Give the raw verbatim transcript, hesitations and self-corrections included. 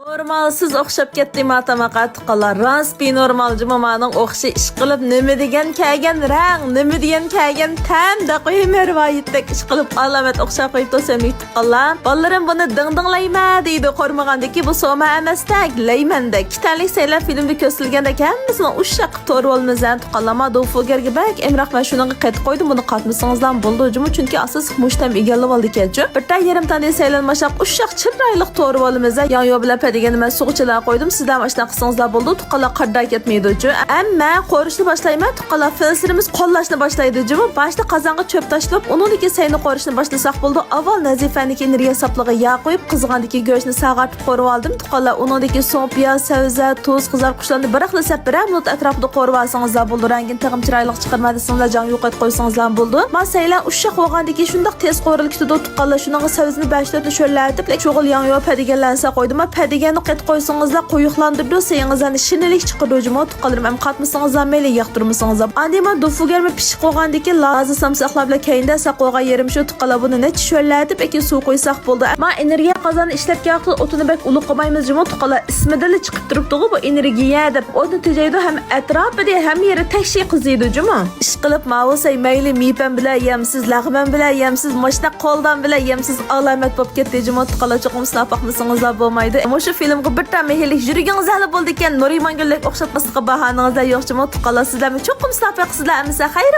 نورمالسىز ئوخشاپ كەتتى ما تاماققا تۇغقانلار. راست بىنورمال جۇمۇ مانىڭ ئوخشى. ئىشقىلىپ نېمە دېگەن كەلگەن رەڭ، نېمە دېگەن كەلگەن تەم دەپ قويۇم رىۋايەتتەك. ئىشقىلىپ ئالامەت ئوخشاپ قويۇپتۇ سۆمۈك تۇغقانلار. بالىلىرىم بۇنى دىڭدىڭلايمەن دەيدۇ، قورمىغاندىكى بۇ سوما ئەمەستەك، لەيمەندەك. كىتەنلىك سەيلەر فىلىمدا كۆرسىتىلگەندەك ھەممىسىنى ئۇششاق قىلىپ تورىۋا ئالىمىز ھە تۇغقانلار. ما دوفۇگەرگە بەك ئەمراق، مەن شۇنىڭغا قېتىپ قويدۇم، بۇنى قاتمىسىڭىزلام بولىدۇ جۇمۇ، چۈنكى ئاساسلىق مۇشتەم ئىگىلىۋالدىكەنچۇ. بىر تال يېرىم تاننى سەيلەنماشاق ئۇششاق چىرايلىق تورىۋا ئالىمىز ھە. ياڭيۇ بىلەن پەدىگەننى مەن سۇغا چىلاپ قويدۇم، سىزلەرمۇ ئاشۇنداق قىلسىڭىزلار بولىدۇ تۇغقانلار، قاردا كەتمەيدۇ جۇ. ئەمما قورۇشنى باشلايمەن تۇغقانلار، فىلسىرىمىز قوللاشنى باشلايدۇ جۇمۇ. باشتا قازانغا چۆپ تاشلاپ، ئۇنىڭدىن كېيىن سەينى قورۇشنى باشلىساق بولىدۇ. ئاۋۋال نەزىپەنىكى ئېنېرگىيە ساپلىغا ياغ قويۇپ، قىزىغاندىكى گۆشنى ساغارتىپ قورۇۋالدىم تۇغقانلار. ئۇنىڭدىن كېيىن سوڭ پىياز، سەۋزە، تۇز، قىزارتقۇچلارنى بىراقلا سەپ بىرەر مىنۇت ئەتراپىدا قورۇۋالسىڭىزلار بولىدۇ. رەڭگىنى تېخىمۇ چىرايلىق چىقىرىمەن دېسىڭىزلار جاڭ يۇقىرى قويسىڭىزلار بولىدۇ. ما سەيلەن ئۇششاق بولغاندىن كېيىن شۇنداق تېز قورۇلۇپ كېتىدۇ تۇغقانلار. شۇنىڭغا سەۋزىنى بەش تۆتنى شۆرلەۋېتىپ، شۇغۇل ياڭيۇ پەدىگەنلەرنى ساقلايدۇ. ما پەدىگەننى قېتىپ قويسىڭىزلار قويۇقلاندۇرىدۇ، سېيىڭىزلارنى شىنىلىك چىقىرىدۇ جۇمۇ تۇغقانلىرىم. ئەمما قاتمىسىڭىزلار مەيلى، ياقتۇرمىسىڭىزلار. ئاندىن ما دوفۇگەرمۇ پىشىپ قالغاندىن كېيىن لازا سامساقلار بىلەن كەينىدە ساقلىغان يېرىم شۇ تۇغقانلار، بۇنى نەچچە شۆرلەۋېتىپ ئەكىن سۇ قۇيساق بولىدۇ. ما ئېنېرگىيە قازانى ئىشلەتكەن ۋاقتىدا ئوتىنى بەك ئۇلۇغ قىلمايمىز جۇمۇ تۇغقانلار. ئىسمىدىنلا چىقىپ تۇرۇپتۇغۇ بۇ ئېنېرگىيە دەپ. ئوتنى تېجەيدۇ ھەم ئەتراپىدا ھەممە يېرى تەكشى قىزىيدۇ جۇمۇ. ئىشقىلىپ ماۋۇ سەي مەيلى مىپەن بىلەن يەمسىز، لەغمەن بىلەن يەمسىز، ماشۇنداق قولدان بىلەن يەمسىز ئالامەت بولۇپ كەتتى جۇمۇ تۇغقانلار. چوقۇم سىناپ باقمىسىڭىزلار بولمايدۇ. مۇشۇ فىلىمغا بىر تال مېھىرلىك يۈرگىڭىزلەرلا بولىدىكەن، نۇرىمانگۈلدەك ئوخشاتماسلىققا باھانىڭىزلار يوق جۇمۇ تۇغقانلار. سىزلەرمۇ چوقۇم سىناپ بېقىسىزلار. ئەمىسە خەير.